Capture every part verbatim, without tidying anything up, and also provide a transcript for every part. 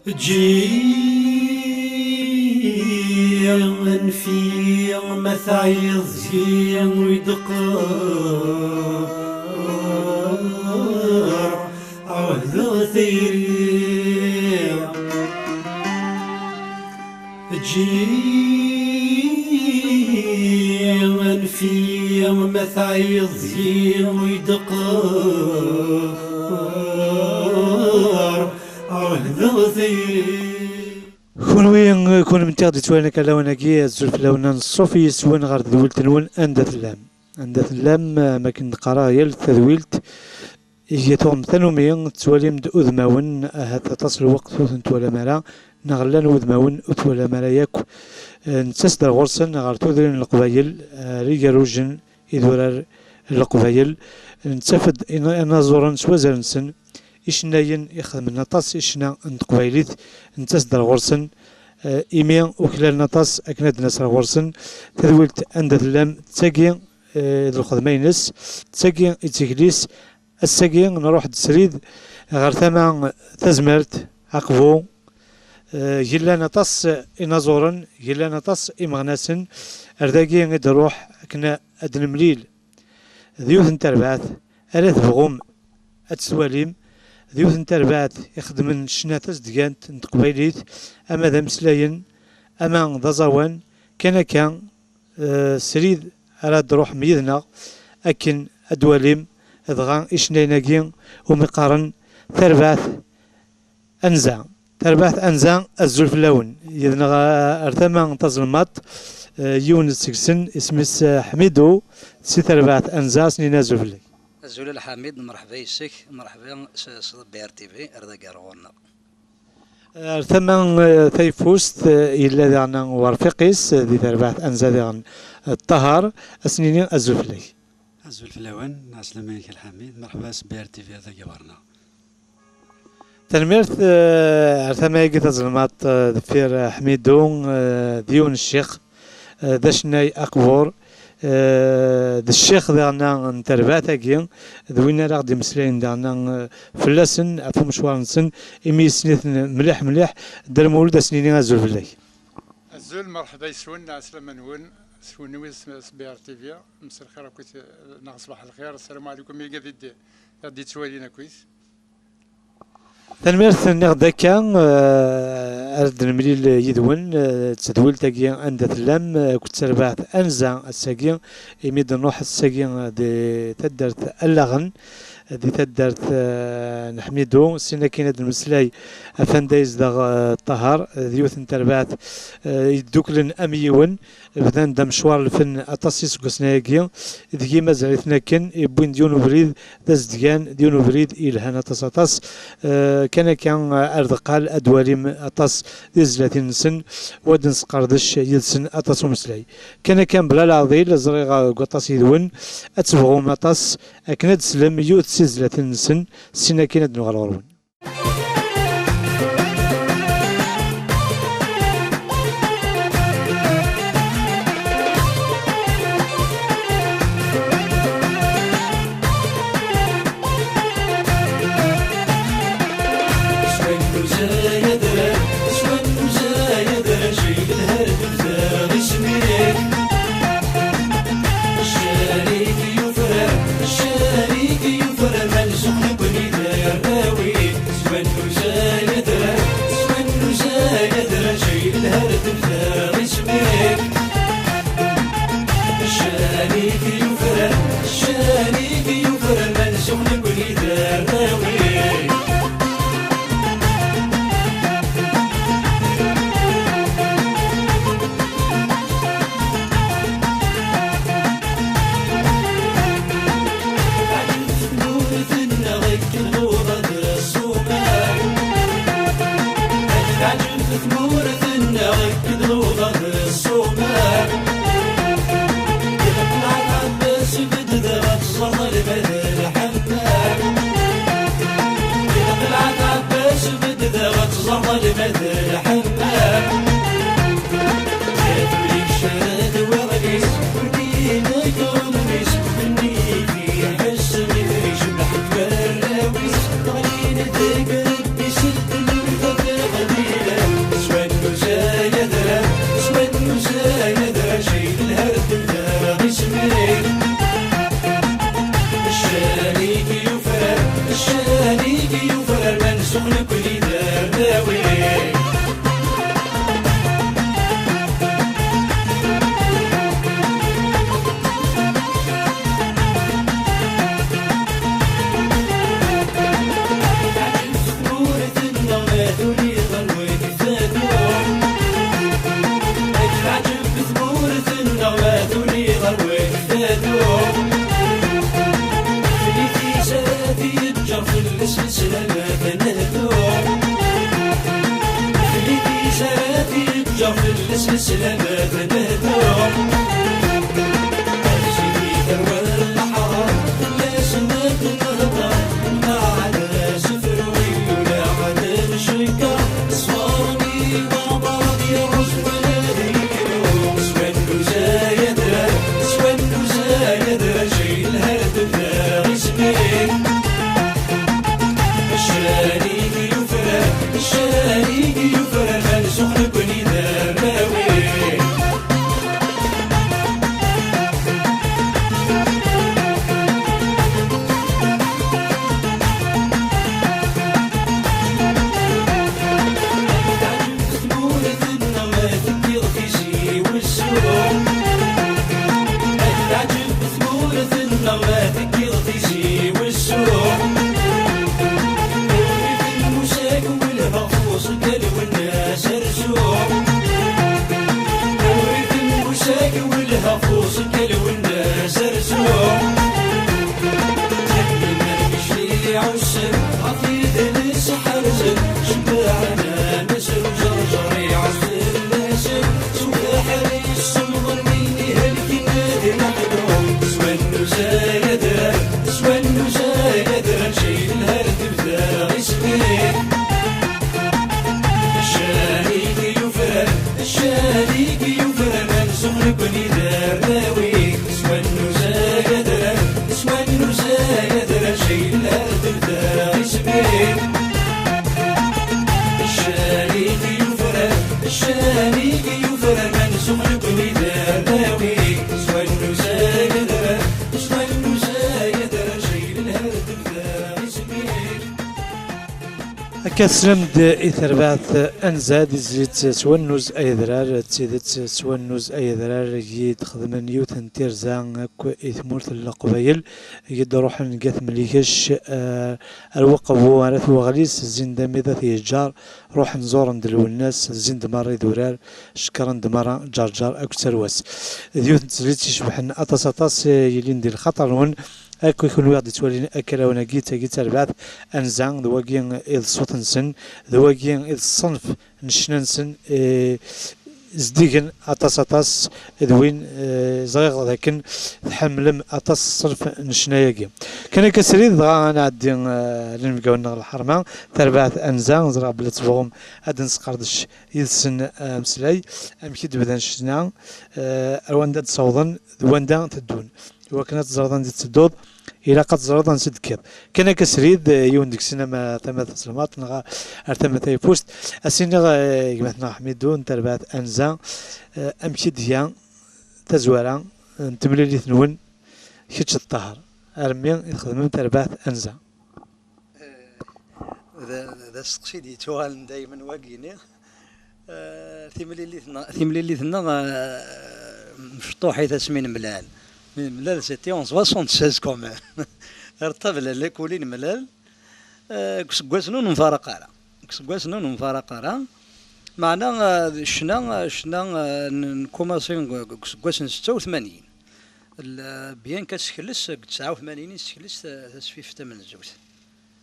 Eǧǧ-iyi anef-iyi, ma teɛyiḍ zi ur d-qqar, ɛuhdeɣ tayri. Eǧǧ-iyi anef-iyi, ma teɛyiḍ zi ur d-qqar, ɛuhdeɣ tayri. Kunwi, kunemti ɣ-d-yettwalin akka lawan-agi, azul fell-awen, anṣuf yes-wen ɣer tedwilt-nwen anda tellam. Anda tellam, am akken d-qqareɣ yal tadwilt, iga tuɣem tanumi tettwalim-d udmawen, ahat aṭas n lweqt ur ten-twalam ara, neɣ llan wudmawen ur twalam ara yakk. Eh, nettas-d ar ɣur-sen ɣer tudrin n Leqbayel, ar igerrujen idurar n Leqbayel. Nettaf-d ina-, inaẓuren s wazal-nsen, icennayen ixedmen aṭas icna n teqbaylit, nettas-d ar ɣur-sen, eh, imi uklalen aṭas akken ad d-nas ar ɣur-sen. Tadwilt anda tellam, d tagi, eh, d lxedma-ines, d tagi i d tikli-s. Ass-agi nruḥ-d srid ɣer tama tazmert, Aqbu. Eh, gellan aṭas inaẓuren, gellan aṭas imeɣnasen, ar dagi i d-nruḥ akken ad nemlil. D yiwet n terbaɛt ara tebɣum ad tt-twalim, d yiwet n terbaɛt ixeddmen ccna tazedgant n teqbaylit, ama d ameslayen, ama d aẓawan, kan akka, eh, srid ara d-truḥem yid-neɣ akken ad d-twalim dɣa icennayen-agi umi qqaren tarbaɛt anza. Tarbaɛt anza, azul fell-awen. Yid-neɣ, eh, ar tama n tazelmaḍt, eh, yiwen seg-sen, isem-is, eh, Ḥmidu, si tarbaɛt anza, as-nini azul fell-ak. Azul a Lḥamid, mreḥba yes-k, mreḥba s, s B R T V, ar dagi ar ɣur-neɣ. Ar tama, eh, tayeffust, eh, yella diɣen werfiq-is, eh, di terbaɛt anza diɣen, eh, Ṭaher, as-nini azul fell-ak. Azul fell-awen, ɛeslama-k a Lḥamid, mreḥba s B R T V ar dagi ɣur-neɣ. Tanemmirt, eh, ar tama-agi tazelmaḍt, eh, deffir, eh, Ḥmidu, eh, d yiwen ccix, eh, d acennay aqbur, eh, d ccix diɣen n terbaɛt-agi, d win ara ɣ-d-imeslayen diɣen, eh, fell-asen, ɣef umecwar-nsen, imi yessen-iten mliḥ, mliḥ. Dda Lmulud, as-nini azul fell-ak. Azul, merḥba yes-wen, ɛeslama-nwen, s kunwi s, s B R T V, mselxir akkit, neɣ ṣbaḥ lxir, assalamu ɛlikum, iga di d-, i ɣ-d-yettwalin akkit. Tanemmirt, nniɣ-d akka, eh, ar d-nemlil yid-wen, eh, d tedwilt-agi anda tellam, eh, akked terbaɛt anza ass-agi, imi d-nruḥ ass-agi, eh, di taddart Allaɣen, eh, di taddart, eh, n Ḥmidu, sin akin ad d-nemmeslay ɣef anda yezdeɣ, eh, Ṭaher, eh, d yiwet n terbaɛt, eh, yedduklen am yiwen, bdan-d amecwar n lfen aṭas iseggasen-agi, deg-i mazal-iten akken, wwin-d yiwen ubrid d azedgan, d yiwen ubrid yelhan aṭas, aṭas. Eh, kan akka, eh, ar deqqal ad d-twalim aṭas di tezlatin-nsen, u ad d-nesqerdec yid-sen aṭas umeslay. Kan akka, mebla leɛḍil, ẓriɣ, eh, deg waṭas yid-wen, ad tebɣum aṭas akken ad d-teslem yiwet si tezlatin-nsen, sin akin ad d-nuɣal ɣur-wen. Akka teslam-d i terbaɛt Anza di tezlit s wannuz ay adrar, d tidet s wannuz ay adrar i d-xedmen yiwet n tirza akk i tmurt n Leqbayel, i d-ruḥen gat Mlikac, eh, ar Waqbu, ar At Weɣlis, zzin-d amiḍ At Yeǧǧar, ruḥen zuren-d Lwennas, zzin-d merra idurar, cekkren-d merra Ǧerǧer akked Tarwa-s. D yiwet n tezlit icebḥen aṭas, aṭas, eh, yellin di lxaṭer-nwen. Akk i kunwi i ɣ-d-ittwalin akka lawan-agi, d tagi d tarbaɛt Anza, d wagi i d ṣṣut-nsen, d wagi i d ṣṣenf n ccna-nsen, eh, zeddigen aṭas, aṭas, d win, eh, ẓriɣ d akken tḥemmlem aṭas ṣṣenf n ccna-agi. Kan akka srid, dɣa ad nɛeddi, eh, linebgawen-nneɣ n lḥerma, tarbaɛt Anza, ẓriɣ belli tebɣum ad d-nesqerdec yid-sen, eh, ameslay, amek i d-bdan ccna, eh, ar wanda d-ssawḍen, d wanda teddun. Iwakken ad teẓreḍ anda tettedduḍ, ilaq ad teẓreḍ ansi d-tekkiḍ. Kan akka srid, eh, yiwen deg-sen ama tama taselmaḍt neɣ ar tama tayeffust. Ad s-iniɣ, eh, gma-tneɣ Ḥmidu n terbaɛt Anza, eh, amek i d-tga tazwara n temlilit-nwen, kečč d Ṭaher, armi i txedmem terbaɛt Anza? Eh, d, d asteqsi d-yettuɣalen daymen wagini. Eh, timlilit-nneɣ, timlilit-nneɣ, eh, mecṭuḥit asmi nemlal. Mi nemlal, c'était en soixante-seize quand même. Ar ṭṭabla n lakul i nemlal, eh, deg useggas-nni ur nemfaraq ara. Deg useggas-nni ur nemfaraq ara. Meɛna, eh, ccna, ccna, eh, n-, nkumaṣi deg, deg useggas n setta u tmanyin. L-, bien que ad sekles deg tesɛa u tmanyin i nessekles ta-, tasfift tamenzut.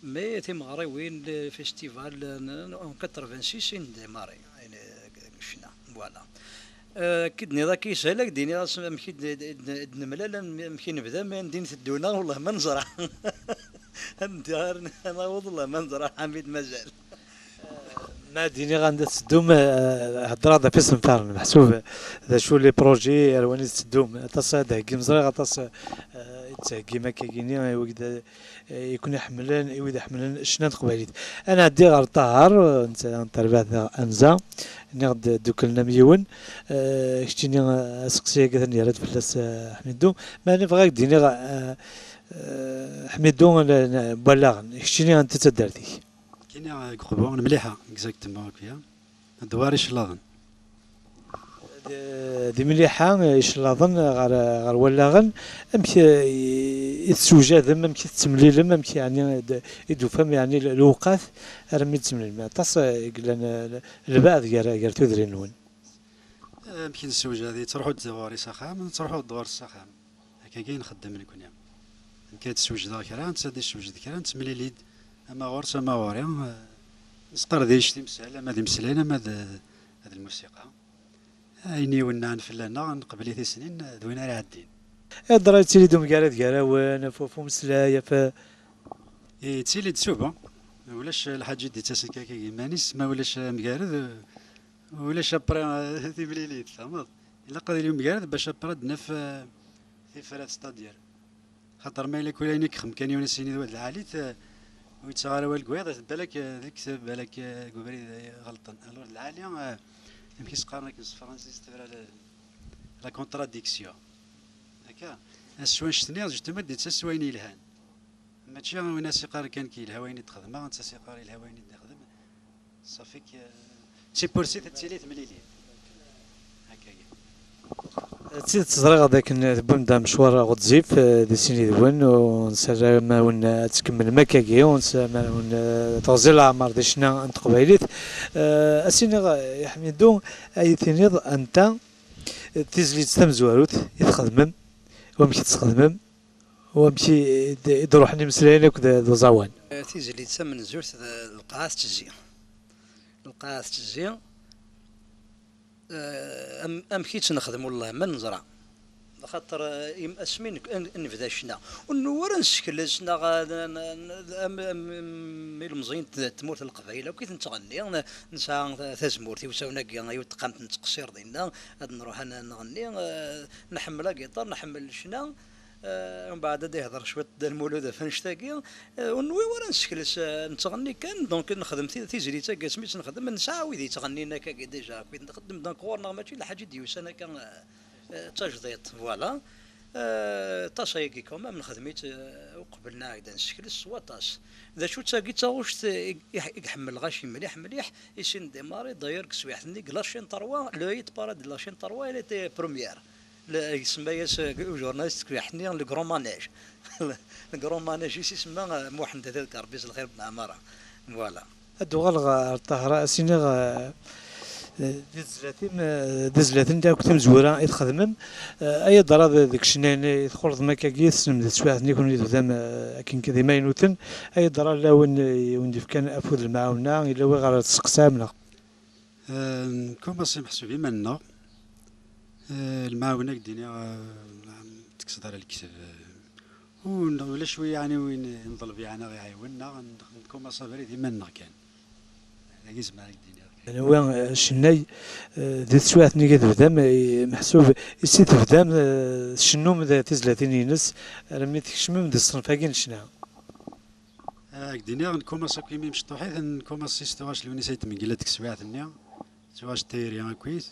Mais timeɣriwin, le festival, n, n, en quatre-vingt-six i nedemari, ayen, eh, ccna, voilà. Eh, ki d-nniḍ akka yeshel, ad k-d-iniɣ as-, amek i d-, d-, d-, d-nemlal, am-, amek i nebda, ma anda i nteddu neɣ, wellah ma neẓra. Anda ara n-, naweḍ, wellah ma neẓra, Ḥamid, mazal. Ma d-iniɣ anda tetteddum, eh, heddreɣ-d ɣef isenfaren, meḥsub d acu les projets ar wanida tetteddum. Aṭas ad d-theggim, ẓriɣ aṭas, eh, i d-theggim akkagini, i wid, eh, i ken-iḥemmlen, i wid iḥemmlen ccna n teqbaylit. Ad nɛeddi ɣer Ṭaher, eh, netta n terbaɛt Anza, nniɣ-d dduklen am yiwen. Eh, keččini, eh, aseqsi-agi atan yerra-d fell-as, eh, Ḥmidu. Meɛna bɣiɣ ad k-d-iniɣ, eh, eh, Ḥmidu n, n, n Wallaɣen, keččini anta d taddart-ik? Ini deg uqbu n mliḥa, exactement akk ya. Ddwar icellaḍen. D, d imliḥa icellaḍen ɣer, ɣer wallaɣen. Amek, eh, i, i tessewjadem, amek i tettemlilem, amek yeɛni d, i d-tufam yeɛni l-, lewqat armi d-temlilem? Aṭas, eh, i yellan, eh, lbeɛd gar, gar tudrin-nwen. Amek i nessewjad? Yettruḥu-d ɣur-i s axxam, nettruḥu-d ɣur-s s axxam. Akkagi i nxeddem nekni. Nekk ad d-ssewjdeɣ kra, netta ad d-issewjed kra, nettemlili-d ama ɣur-s ama ɣur-i. Eh, nesqerdic timsal, ama d imeslayen, ama d, d lmusiqa. Ayen iwennɛen fell-aneɣ, nqebl-it i snin, d win ara iɛeddin. Iḍra yettili-d umgarad gar-awen, ɣef, ɣef umeslay, ɣef... Yettili-d suba. Ulac lḥaǧa i d-yettasen akka i yiman-is, ma ulac amgarad, ulac après, eh, timlilit, tfehmeḍ? Ilaq ad yili umgarad bac après ad d-naf, eh, tifrat, c'est-à-dire. Xaṭer ma yella kul ayen i yexdem kan yiwen ass-nni d wa d lɛali-t, eh, ur yettaɣ ara awal deg wayeḍ, balak, eh, d lekdeb, balak, eh, deg ubrid, eh, ɣelṭen. Alors d lɛali, eh, amek i s-qqaren akken s tefransist tura, la, la contradiction. Akka, s wanect-nni, justement, d-yettas s wayen yelhan. Mačči win as-iqqar kan ki yelha wayen i d-xedmeɣ, netta as-iqqar yelha wayen i d-ixdem. Ṣafi k-, d tibursit ad tili temlili. Akkagi. D tidet ẓriɣ d akken tewwim-d amecwar ɣezzif, eh, di sin yid-wen, u nessaram-awen ad tkemmlem akkagi, u nessaram-awen, eh, teɣzi leɛmer di ccna n teqbaylit. Eh, ad s-iniɣ, eh, i Ḥmidu, ad yi-tiniḍ anta tizlit tamezwarut i txedmem, wamek i tt-txedmem, wamek i, i d-, i d-ruḥen imeslayen akk d, d uẓawan? Tizlit tamenzut d Lqaɛa tettezzi. Lqaɛa tettezzi, eh, am-, amek i tt-nexdem, wellah ma neẓra. Xaṭer, eh, im-, asmi nek-, n-, nebda ccna, ur newwi ara nsekles neɣ, eh, n-, n-, n-, am, am, am ilmeẓyen n tmurt n Leqbayel akk i ten-nettɣenni, n-, nesɛa ta-, tazemmurt i usawen-agi, yiwet teqamt nettqeṣṣir dinna, ad nruḥ ad n-, nɣenni, eh, nḥemmel agiṭar, nḥemmel ccna, eh, umbeɛd ad d-ihder cwiṭ Dda Lmulud ɣef annect-agi, eh, ur newwi ara nsekles, eh, nettɣenni kan, donc nexdem ti-, tizlit-agi asmi tt-nexdem, nesɛa wid yettɣennin akkagi déjà, akkit nxeddem, donc ɣur-neɣ mačči d lḥaǧa i d-yusan akka, eh, eh, d tajdiṭ, voilà. Eh, ṭas ayagi quand même, nexdem-itt, eh, uqbel neɣ ad nsekles s waṭas. D acu d tagi d taɣect, eh, i, i, i iḥemmel ɣaci mliḥ mliḥ, i sin démarrer, d'ailleurs, deg teswiɛt-nni, deg la chaîne trois, le hit parade de la chaîne trois, elle était première. Le, isemma-yas, eh, ujurnalist deg teswiɛt-nni, le grand manège. Le grand manège, i s-isemma, eh, Muḥend Ata deg Rebbi s lxir ben Ɛmara. Voilà. Ad d-uɣaleɣ ɣer Ṭaher, ad s-iniɣ, eh, di tezlatin, eh, di tezlatin akk timezwura i txedmem, eh, ay yeḍra d-, deg ccna-nni i txulḍem akkagi, tessnem di teswiɛt-nni kunwi tebdam, eh, akken d imaynuten, ay yeḍra lawen i wen-d-ifkan afud lemɛawna, yella wi ɣer testeqsam neɣ? Eh, nkumaṣi meḥsub iman-nneɣ. Eh, lemɛawna, ad k-d-iniɣ, eh, tekkseḍ ara lekdeb, eh, ur n-, ulac wi, yeɛni, win i neḍleb, yeɛni, ad ɣ-iɛiwen, neɣ n-, nkumaṣ abrid iman-nneɣ kan. Dagi zemreɣ ad k-d-iniɣ kan. Anwa, eh, cennay, eh, di teswiɛt-nni i tebdam, eh, meḥsub i si tebdam, eh, tcennum d tizlatin-ines, armi tkecmem di ṣṣenf-agi n ccna? Ad k-d-iniɣ, nkumaṣ akk imi mecṭuḥit, nkumaṣ s tuɣac Lewnis Ayt Mengellat deg teswiɛt-nni, tuɣac tayri akkit,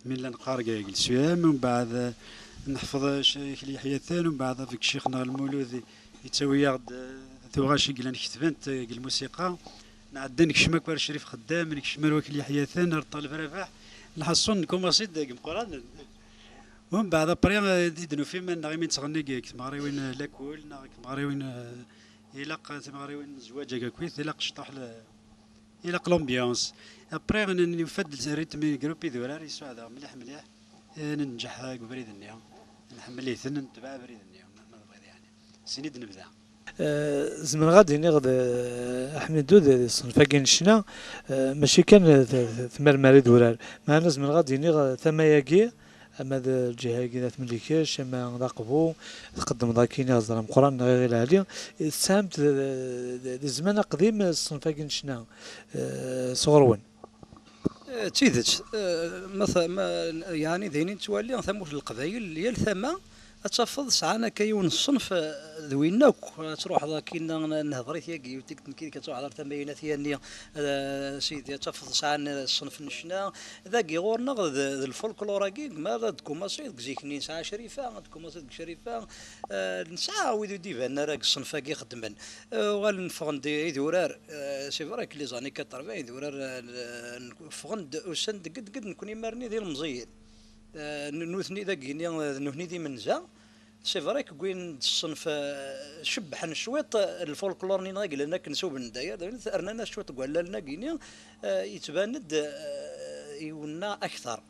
mi nella neqqar deg, deg leswam, umbeɛd, eh, neḥfeḍ, eh, c-, Akli Yeḥyaten, umbeɛd avec ccix-nneɣ Lmulud yettawi-yaɣ-d, eh, tuɣac i yellan ketbent, eh, deg lmusiqa, nɛedda nekcem akk ar Crif Xeddam, nekcem ar Wakli Yeḥyaten, ar Ṭaleb Rabaḥ, lḥaṣun nkumaṣ-id deg imeqqranen. Umbeɛd, après, eh, i d-nufi iman-nneɣ imi nettɣenni deg, deg tmeɣriwin, eh, lakul, neɣ deg tmeɣriwin, eh, ilaq timeɣriwin n zzwaǧ-agi akkit, ilaq cṭuḥ le-, ilaq l'ambiance. Après, n-, n-, nufa-d le rythme n groupe idurar, yessuɛed-aɣ mliḥ, mliḥ. Eh, nenǧeḥ deg ubrid-nni. Nḥemmel-iten, netbeɛ abrid-nni, ma, ma tebɣiḍ, yeɛni. Sin i d-nebda. Eh, zemreɣ ad d-iniɣ d, eh, Ḥmidu, d, d ṣṣenf-agi n ccna, eh, mačči kan, eh, t-, t-, tmermar idurar. Meɛna zemreɣ ad d-iniɣ, eh, tama-agi, ama d lǧiha-agi d At Mlikec, ama d Aqbu, tqeddmeḍ akkin iɣzer ameqqran neɣ iɣil ɛli, tesɛamt d, d, d zzman aqdim ṣṣenf-agi n ccna, eh, sɣur-wen? Eh, d tidet, eh, ma t-, ma, yeɛni d ayen i nettwali, tamurt n Leqbayel, yal tama, Ad tafeḍ sɛan akka yiwen n ṣṣenf, eh, d win akk, ad truḥeḍ akkin, nehḍer-it yagi, yiwet tikkelt nekki ad truḥeḍ ar tama-ina tiyanni, eh, sidi, ad tafeḍ sɛan ṣṣenf n ccna. Dagi ɣur-neɣ d, d lfolklor-agi, ma ad tkumaṣiḍ deg zik-nni nesɛa Crifa, ad tkumaṣiḍ deg Crifa, eh, nesɛa wid ur d-ibanen ara deg ṣṣenf-agi xeddmen. Eh, uɣalen ffɣen-d idurar, eh, c'est vrai que les années quatre-vingts, idurar, eh, n-, ffɣen-d, usan-d deg, deg, nekni marni d ilemẓiyen. Eh, n-, nutni dagini, eh, d nutni d imenza. C'est vrai que wwin-d ṣṣenf, eh, cebbḥen cwiṭ, eh, lfolklor-nni-nneɣ i yellan akken s ubendayer, rnan-as cwiṭ deg wallalen-agi-ni, eh, yettban-d, eh, iwenna akteṛ.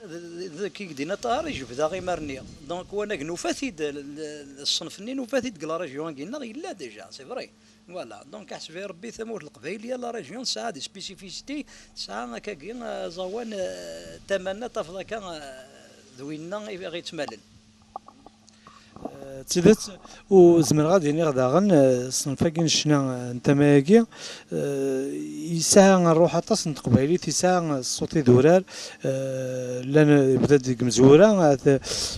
D, d, d, kik dina ṭahar ijebd-aɣ imarni. Donc, wanag nufa-t-id, l-, l-, ṣṣenf-nni nufa-t-id deg la région-agi-nneɣ yella déjà, c'est vrai. Voilà, donc aḥseb i Rebbi tamurt n Leqbayel, yal la région tesɛa des spécificités, tesɛa akkagi, eh, aẓawan, eh, tamanna tafeḍ akka, eh, d winna i ɣ-yettmalen. Eh, d tidet, u zemreɣ ad iniɣ daɣen, eh, ṣṣenf-agi n ccna, eh, n tama-agi, eh, yesɛa ṛṛuḥ aṭas n teqbaylit, yesɛa ṣṣut idurar, eh, llan, yebda-d deg imezwura, ad,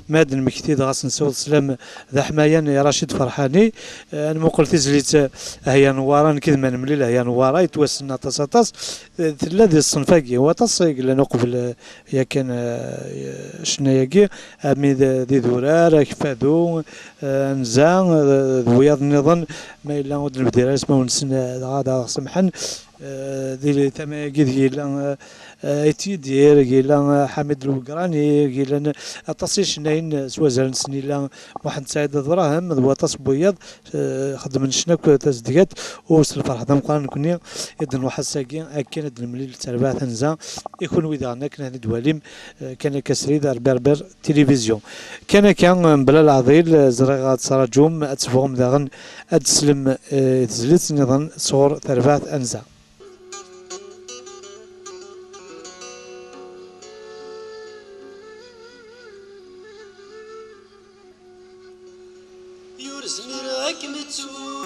ma ad nmekti dɣa ad s-nsiweḍ sslam d aḥmayan i Racid Ferḥani, eh, ad nmuqel tizlit, eh, Ahya Newwara, nekk d ma nemlil Ahya Newwara, yettwassen aṭas aṭas, eh, tella di ṣṣenf-agi, waṭas i yellan uqbel, eh, yakan, eh, ccna-agi, armi d, d idurar, akeffadu, eh, anza, eh, d wiyaḍ nniḍen, ma yella ur d-nebdir ara ismawen-nsen, eh, dɣa, dɣa semḥen. Eh, di tama-agi deg yella, eh, eh, Ayt Yidir, deg yella, eh, Ḥamid Lwegrani, deg yellan aṭas icennayen, eh, s wazal-nsen yella Muḥend Saɛid Abṛaham, d waṭas n wiyaḍ, eh, xeddmen ccna akk tazedgat, u s lferḥ d ameqqran nekni i d-nruḥ ass-agi akken ad d-nemlil d terbaɛt anza i kunwi daɣen akken ad ten-id-twalim, eh, kan akka srid ar Berber Télévision. Kan akka, mebla leɛḍil, eh, ẓriɣ ad tettṛaǧum, ad tebɣum daɣen ad teslem, eh, i tezlit nniḍen sɣur terbaɛt anza. Ur zmireɣ ad kem-ttuɣ.